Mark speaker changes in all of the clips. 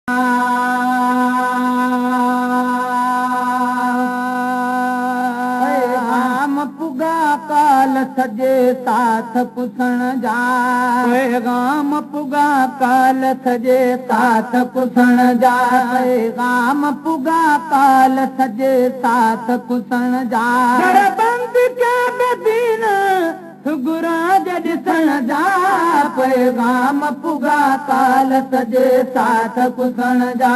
Speaker 1: پيغام پڳا ڪال سڄي ساٿ ڪسڻ جا، پيغام پڳا ڪال سڄي ساٿ ڪسڻ جا، پيغام پڳا ڪال سڄي ساٿ ڪسڻ جا. در بند ڪيا بدين سگراج ڏسڻ جا، پيغام پڳا ڪال سڄي ساٿ ڪسڻ جا،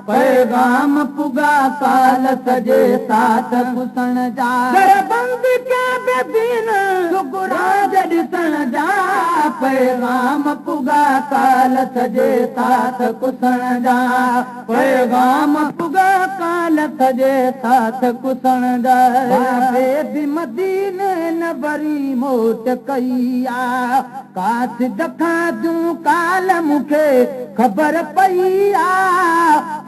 Speaker 1: پيغام پڳا ڪال سڄي ساٿ ڪسڻ جا. در بند ڪيا بدين سگراج ڏسڻ جا، پيغام پڳا ڪال سڄي ساٿ ڪسڻ جا، پيغام پڳا ڪال سڄي ساٿ ڪسڻ جا. بابي به مديني نه وري موٽ ڪئي آ، قاصد کان جون ڪال مون کي خبر پئي آ،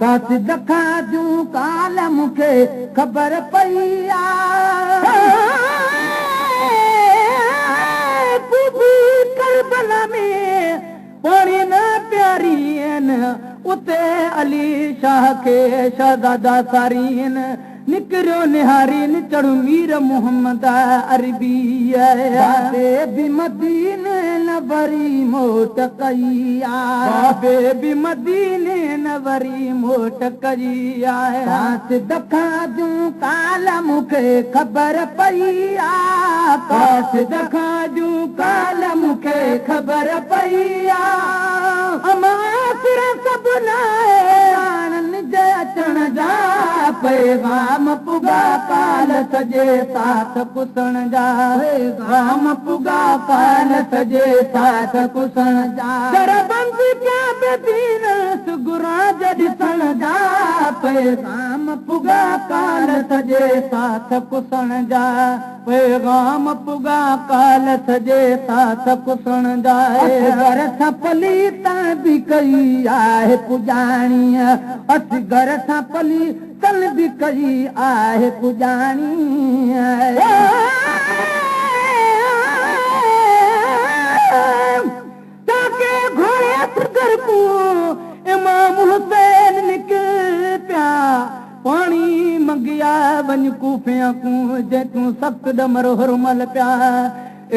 Speaker 1: قاصد کان جون ڪال مون کي خبر پئي آ. ڪربلا ۾ پاڻي نه پيارين، اتي علي شاهه کي شهزادا سارين، نڪريو نهارين چڙهه مير محمد عربي. بابي به مديني نه وري موٽ ڪئي آ، بابي به مديني نه وري موٽ ڪئي آ، قاصد کان جون ڪال مون کي خبر پئي آ، قاصد کان جون ڪال مون کي خبر پئي آ. اماسر سڀ جي اچڻ جا، پيغام پڳا ڪال سڄي ساٿ ڪسڻ جا، پيغام پڳا ڪال سڄي ساٿ ڪسڻ جا. در بند ڪيا بدين سگراج ڏسڻ جا، پيغام پڳا ڪال سڄي ساٿ ڪسڻ جا، پيغام پڳا ڪال سڄي ساٿ ڪسڻ جا. اصغر سان پليتن به ڪئي آهي پڄاڻي، اصغر سان پليتن به ڪئي آهي پڄاڻي. تاڪي گهوڙي اصغر ڪو امام حسين نڪر پيا، پاڻي منگيا وڃ ڪوفيا ڪو جنهن تون سخت ڏمر هرمل پيا.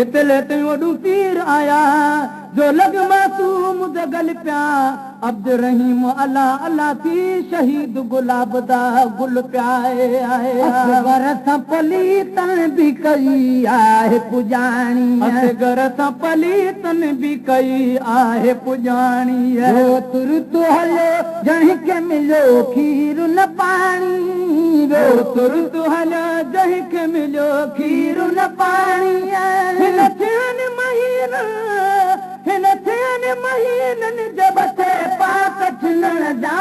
Speaker 1: اتلي تائين وڏو تير آيا جو لڳ معصوم گل پيا، عبد رحيم الله الله ٿي شهيد گلاب دا گل پيا. اصغر سان پليتن به ڪئي آهي پڄاڻي، اصغر سان پليتن به ڪئي آهي پڄاڻي. تر تو هليو جنهن کي مليو کير نه پاڻي، ويو تر تو هليو جنهن کي مليو کير نه پاڻي. هن ٿين مهينا، هن ٿين مهينن جب ٿي پاڪ ڇلڻ جا،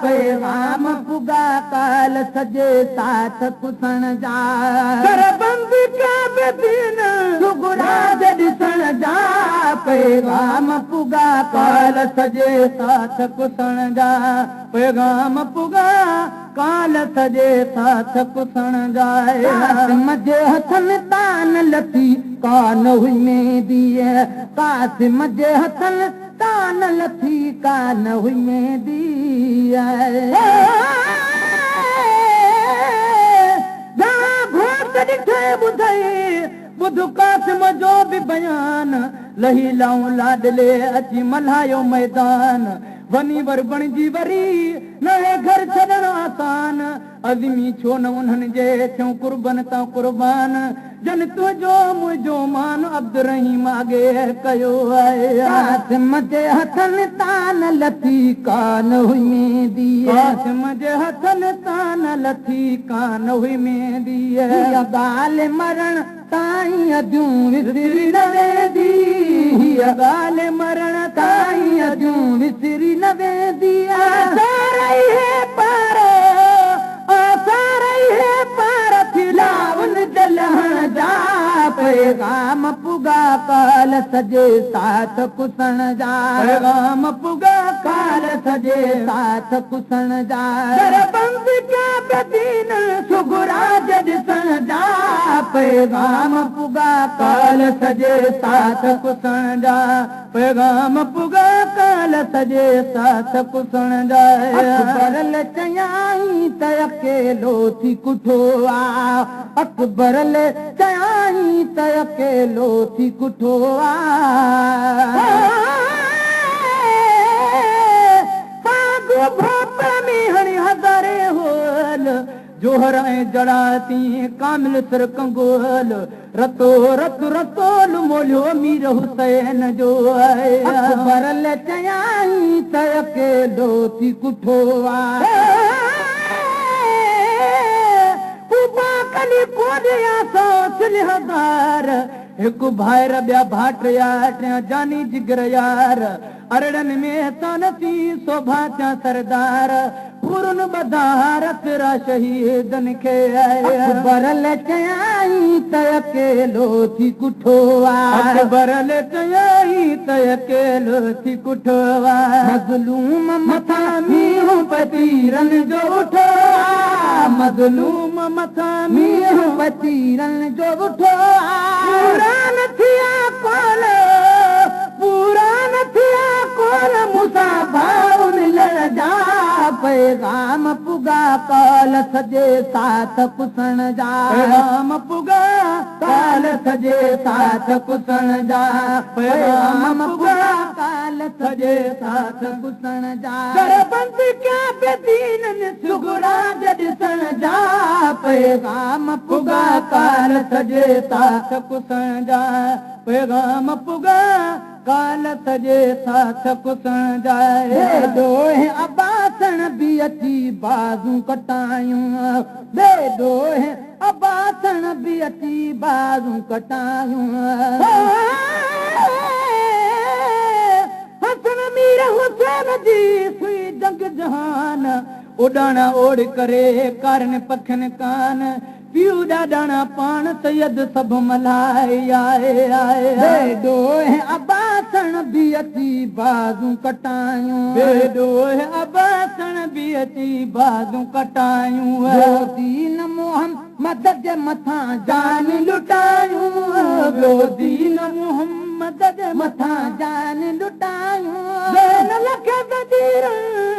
Speaker 1: پيغام پڳا ڪال سڄي ساٿ ڪسڻ جا. در بند ڪيا بدين سگراج ڏسڻ جا، پيغام پڳا ڪال سڄي ساٿ ڪسڻ جا، پيغام پڳا ڪال سڄي ساٿ ڪسڻ جا. قاسم جي هٿن تان لٿي ڪان هئي مهندي، قاسم جي هٿن تان لٿي ڪان هئي مهندي. گهڻا گهوٽ ڏٺي ٻڌئي، ٻڌ قاسم جو به بيان، لهي لائون لاڏلي اچي ملهايو ميدان. وني ور بڻجي وري نه گهر ڇڏڻ آسان، ازمي ڇو نه انهن جي ٿيون قربن تان قربان، جن تنهنجو منهنجو مان عبد رحيم اڳي ڪيو آهي. قاسم جي هٿن تان لٿي ڪان هئي مهندي، قاسم جي هٿن تان لٿي ڪان هئي مهندي. اها ڳالهه مرڻ تائين اديون وسري نه ويندي، اها ڳالهه مرڻ تائين اديون وسري نه ويندي. آسارئي هي پار، آسارئي هي پار ٿي لاون جلهڻ جا، پيغام پڳا ڪال سڄي ساٿ ڪسڻ جا، پيغام پڳا काल सॼे साथ कुसण जा। दर बंद कया बेदीन सुगुरा ॾिसण जा, पैगाम पुगा काल सॼे साथ कुसण जा, पैगाम पुगा काल सॼे साथ कुसण जा। अकबर ले चयाई त अकेलो थी कुठो आ, अकबर ले चयाई त अकेलो थी कुठो आ। भाप में हणी हज़ारे होल, जोहर ऐं जड़ा थी कामिल सिर कंगोल, रतो रत रतोल मोलियो मीर हुसैन जो। अकबर ले चयाई त अकेलो थी कुठो आ, कली कोलिया सौ हज़ार, हिकु भाइर ॿिया भाटिया, टियां जानी जिगर यार, अरड़नि में सानसी शोभा थिया सरदार, पूरन ॿधा रतरा शहीदनि खे। अकबर ले चयाई त अकेलो थी कुठो आ, अकबर ले चयाई त अकेलो थी कुठो आ। मज़लूम मथां मींहुं पतीरनि जो उठो आ, मज़लूम मथां मींहुं पतीरनि जो उठो आ। पूरा न थिया कोल, पूरा न थिया कोल मूंसां भाउ मिलण जा, पैगाम पुगा काल सॼे साथ कुसण जा, पैगाम पुगा काल सॼे साथ कुसण जा, पैगाम पुगा काल सॼे साथ कुसण जा। दर बंद कया बेदीननि सुगुरा ॾिसण जा, पैगाम पुगा काल सॼे साथ कुसण जा, पैगाम पुगा काल सॼे साथ कुसण जाए। ॾोह अबासण बि अची बाज़ू कटायूं, बेॾोह अबासण बि अची बाज़ू कटायूं। हसन मीर हुसैन जी सुई जंग जहान, उॾाणा ओढ़ करे कारण पखियुनि कान, पीउ ॾाॾाणा पाण सैयद सभु मल्हाए आए आए। बेॾोह अबासण बि अची बाज़ू कटायूं, बेॾोह अबासण बि अची बाज़ू कटायूं। ॿियो दीन मोहम्मद जे मथां जान लुटायूं, ॿियो दीन मोहम्मद जे मथां जान लुटायूं। वैन लख वज़ीरनि,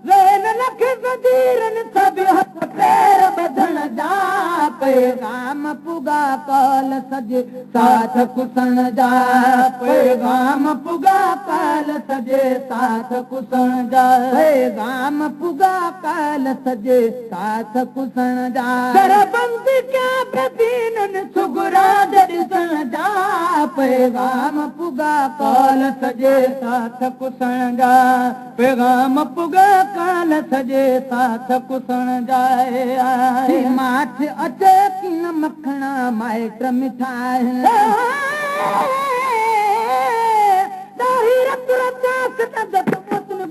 Speaker 1: वैन लख वज़ीरनि सभु हथ पेर ॿधण जा, पैगाम पुगा काल सॼे साथ कुसण जा, पैगाम पुगा काल सॼे साथ कुसण जा, पैगाम पुगा काल सॼे साथ कुसण जा। दर बंद कया बेदीननि सुगुरा ॾिसण जा, पैगाम पुगा काल सॼे साथ कुसण जा, पैगाम पुगा काल सॼे साथ कुसण जाए। माठ अचे की न मखणा माइट मिठाए,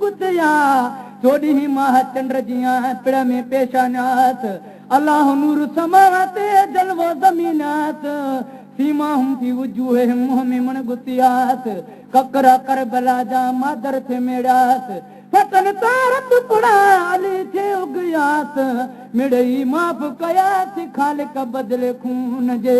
Speaker 1: गुतिया चोॾहीं माह चंड जिया पिड़ में पेशानात, अलाह नूर समाते जलवो ज़मीनात, सीमा हम थी वजूह मुंह में मन गुतियात, ककरा करबला जा मादर थे मेड़ात, फतन तारत पुड़ा अली थे उगियात, मिड़ई माफ़ कयासी खालिक बदले खून जे।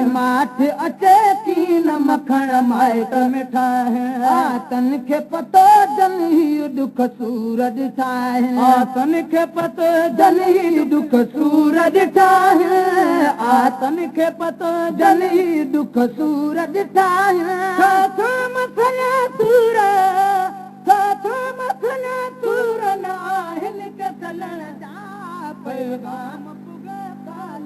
Speaker 1: माठ अचे की न मखण माइट मिठाए, आतन खे पतो जन ही दुख सूर ॾिठाए, आतन खे पतो जन ही दुख सूर ॾिठाए, आतन खे पतो जन ही दुख सूर ॾिठाए। मसला सूर, मसला सूर न आहिनि कसलण जा, पैगाम पुगा काल।